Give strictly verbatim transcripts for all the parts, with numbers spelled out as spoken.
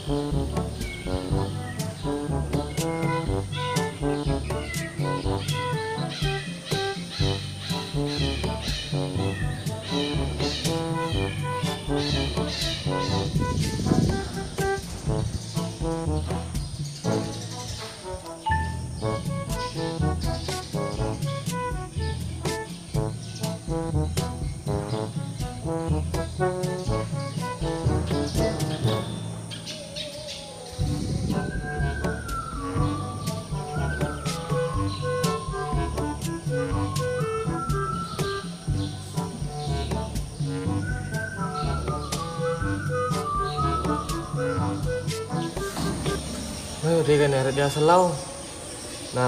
Eh, dega ni arek biasa lao. Na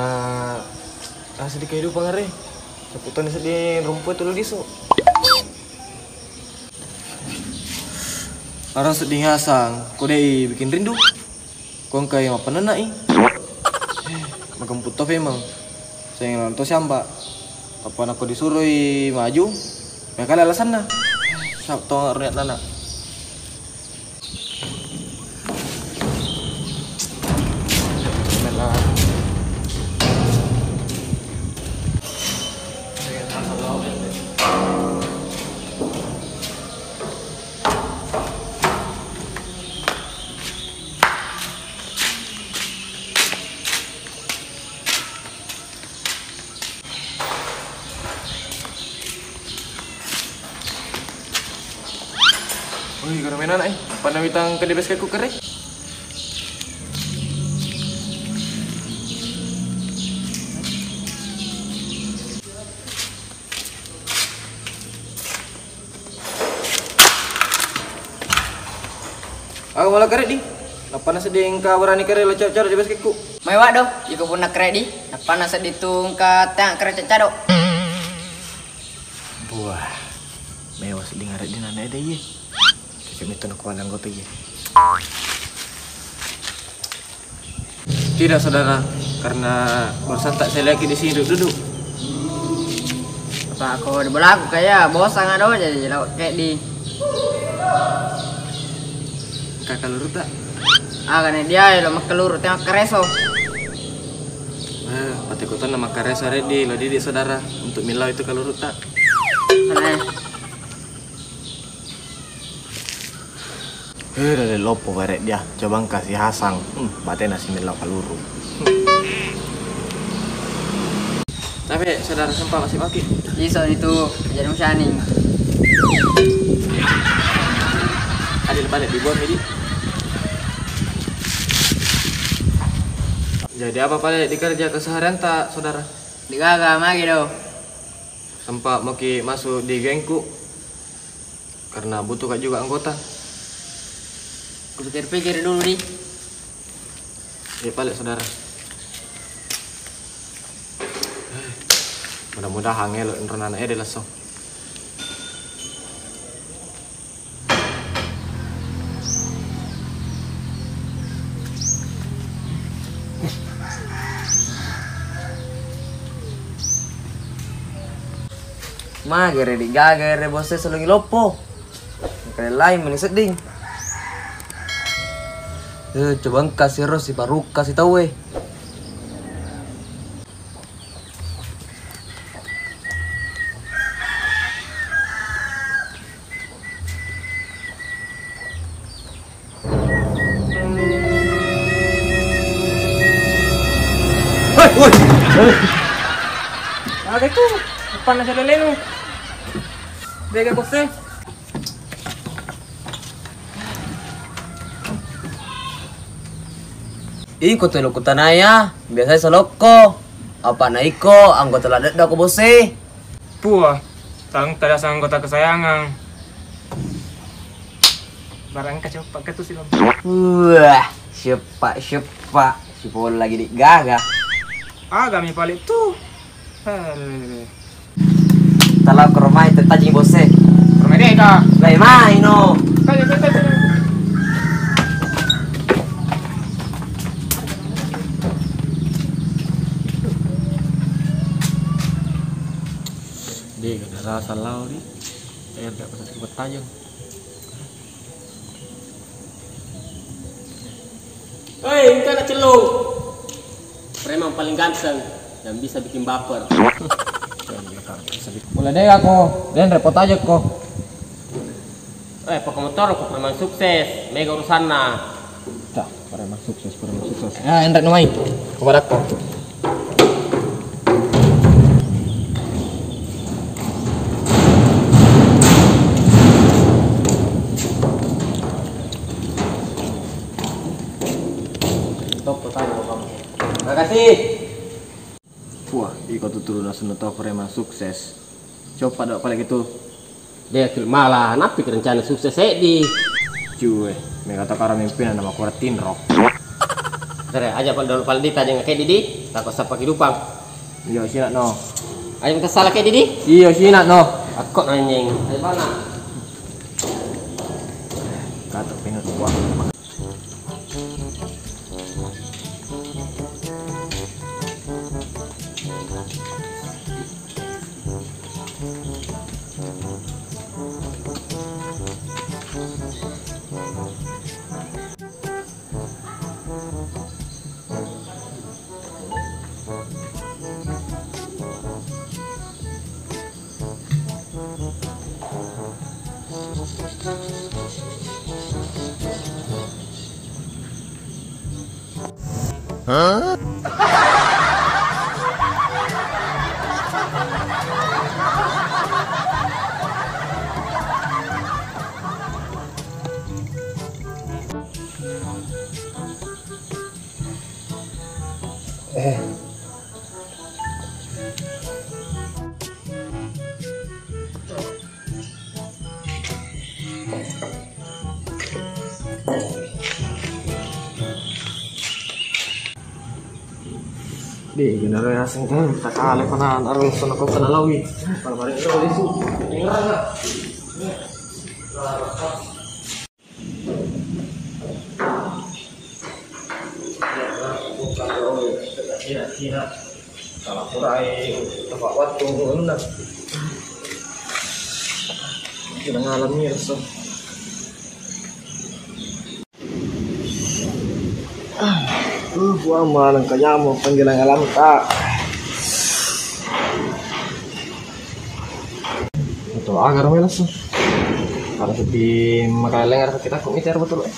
asa di kehidupan are. Saputani sedding rumpu itu liso. Arang sedding hasang, ko dei bikin rindu. Ko engkai mappanenna i. Magemput to memang. Sayang to siamba. Apa nako disuroi maju, mega kali alasanna. Sa to runiat nana. Woi, garo mena anak e. Apa nawitang ke debes keku kere? Aga mala kere di? Nappa nasedding engka berani kere lo caro-caro di basketku. Mai waddo, iko punna kere di, nappa nasedding tu engka tang kere cado. Buah, mewa sedding arek di nana ede iye. Cocok mitu nakuan anggota iye. Tidak, saudara, karena barusan tak saya lihat di sini duduk-duduk. Apa aku di bolaku kayak bosan ado jadi lo kayak di. Kakak lurut tak? Ah, kan dia lo makkeluru tengok kereso. Eh, pati kutonna makkareso reddi lo didik saudara untuk milau itu kaluru tak? Aneh. Eh, dale loppo barek dia. Coba engka si Hasang. Hmm, batena si mella kaluru. Tapi saudara sempat masih pakai. Iso itu jadi musyaning. Adil balik dibuang jadi. Jadi apa paling dikerja keseharian tak saudara? Digaga magi do. Sempat maki masuk di gengku. Karena butuh kak juga anggota. Kupikir-pikir dulu di. Iya pale saudara. Mudah-mudahan elo enrona anak ede lasso. Magere di gaga ere bosse solongi loppo. Engka lain meni sedding. Eh, coba engka siro siparukka si tauwe. Woi, woi. Aga itu? Depan nasi lelenu. Bega bosse. Iko telu kutanaya, biasa salokko. Apa na iko anggota ladde ko bosse? Puah, tang tadasang anggota kesayangan. Barangka coba ketu sih. Wah, sepa sepa. Si Paul lagi di gaga. Aga mi paling tuh. Talao ke rumah itu tajing bosse. Rumah dia itu. Lai mai no. Tajing, tajing, tajing. Dia gak ada rasa lau di. Air gak pernah cukup tajam. Hei, engka na cello. Preman paling ganteng dan bisa bikin baper. Mulai deh aku, dan repot aja kok. Eh, pake motor ko preman sukses, mega urusanna. Dah, preman sukses, preman sukses. Ya, enrek no mai. Kepada aku. Tokko tadi, Bang. Makasih. Wah, iko tu turun langsung to preman sukses. Coba dok balik itu. Dia kil malah, nappi rencana sukses seddi. Cuy, mega to karo mimpin nama kurang tinro. Tere, aja pal dol pal di tajeng ke didi, takut sapa kidupang. Iyo sina no. Aja minta salah ke didi. Iyo sina no. Aku nanyeng. Ayo mana? Kato pinut kuat. Eh. Deh, gini lo ya, sing, hmm, tak kalah pernah harus sono kau kena lawi. Paling-paling itu lisu. Ini rasa. Cina-cina, kalau kurai tempat waktu, bener. Kita ngalami rasa. Uh, buang malam kajamu panggilan alam tak. Itu agar melas. Harus di makaleng harus kita kok ngejar betul, eh.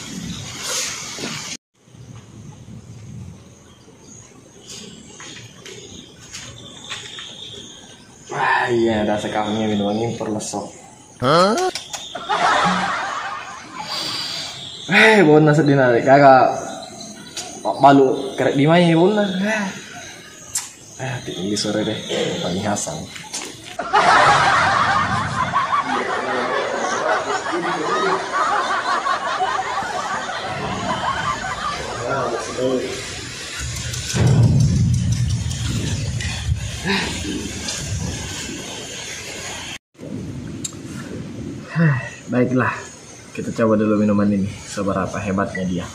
Ah, iya, dasar kami minuman impor lesok. Eh, bonna sedih narik kagak. Balu kerek di mai bonna. Ah, tinggi sore deh. Pani Hasan. Baiklah, kita coba dulu minuman ini, seberapa hebatnya dia.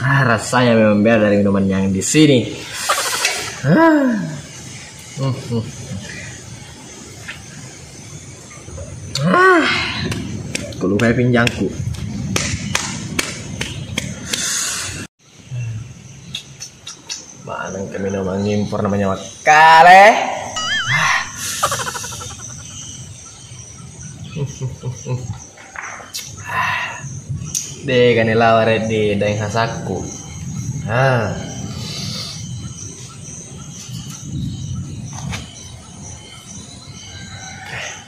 Ah, rasanya memang beda dari minuman yang di sini. Ah. Hmm, hmm. Ah. Kulupai pinjangku. Maneng ke minuman impor namanya makkale. Dega ni lawa reddi daeng hasakku. Ah.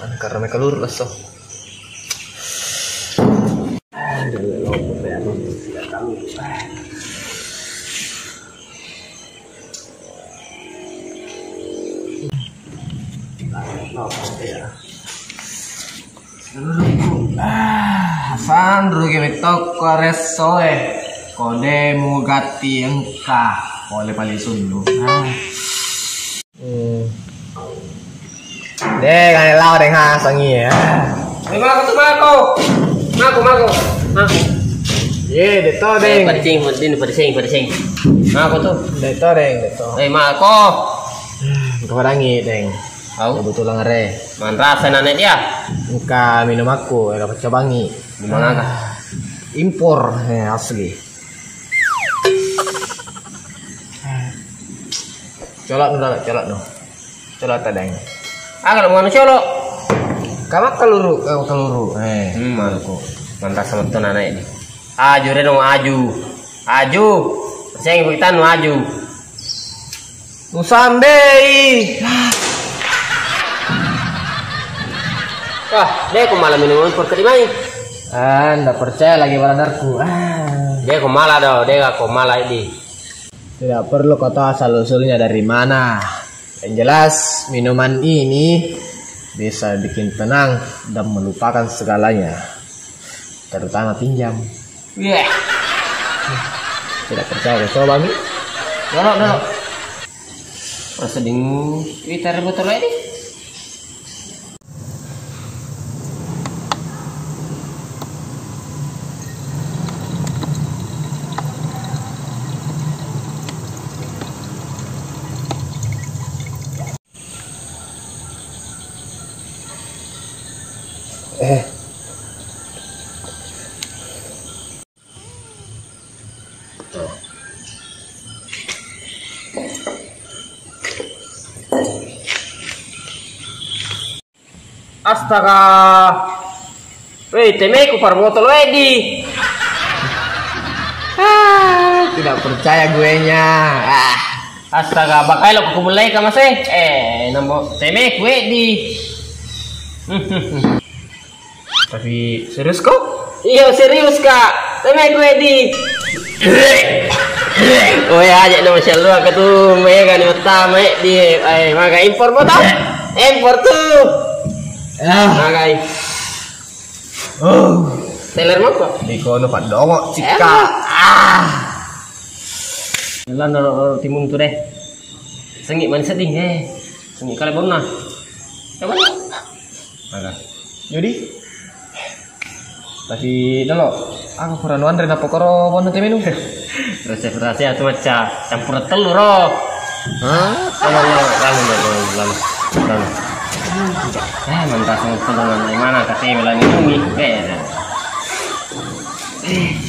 Mana karena kalur lesso. Ah, sanru ki metokko resso e. Kode mugatti engka. Pole pali sundu. Ah. Hmm. Deh, kane lao deh ha sangi ya. Eh, mako tu mako. Mako, mako. Mako. Ye, de to deng. Padising, padising, padising, padising. Mako tu. De to deng, de to. Eh, mako. Kau rangi deng. Au. Kebetulan are. Manrasa nane dia. Engka minumakku, ega paccobangi. Minuman aga? Ah, impor, eh, asli. Colok dulu, colok dulu. Colok tadeng. Aga lo mau colok? Kamak keluru, eh, keluru. Eh, hmm, maluku. Manrasa metto nane ini. Aju reno, aju. Aju. Seng kuitanu aju. Usambei. Wah, de ko mala minum impor ke dimai. Ah, nda percaya lagi baradarku. Ah. De ko mala do, de ko mala idi. Tidak perlu kau tahu asal-usulnya dari mana. Yang jelas, minuman ini bisa bikin tenang dan melupakan segalanya. Terutama pinjam. Iya. Tidak percaya, coba mi. Dolo, dolo. Rasa dingin. Wih, taruh botol aja deh. Eh. Astaga. Weh, temeku par botol wedi. Ah, tidak percaya guenya. Ah. Astaga, bakai lo ku mulai ka mase. Eh, nambo temeku wedi. Tapi serius kau? Iya, serius, Kak. Tapi aku Edi. Oh ya, aja nama selalu aku tuh mega nih pertama di eh maga impor botol. Impor tuh. Ah. Magai. Oh. Teler mau kok? Di kono padongo cika. Ah. Lano timun tuh deh. Sengit manis sedih eh. Sengit kali bonna. Coba. Aga. Jadi, tapi dolo, aga pura nuanre napokoro bonno te menu? Resep rahasia tu macca campur telur ro. Hah? Lalu, lalu, lalu, lalu, lalu, lalu. Eh, mantas telur mana? Kata lagi nungi. Eh.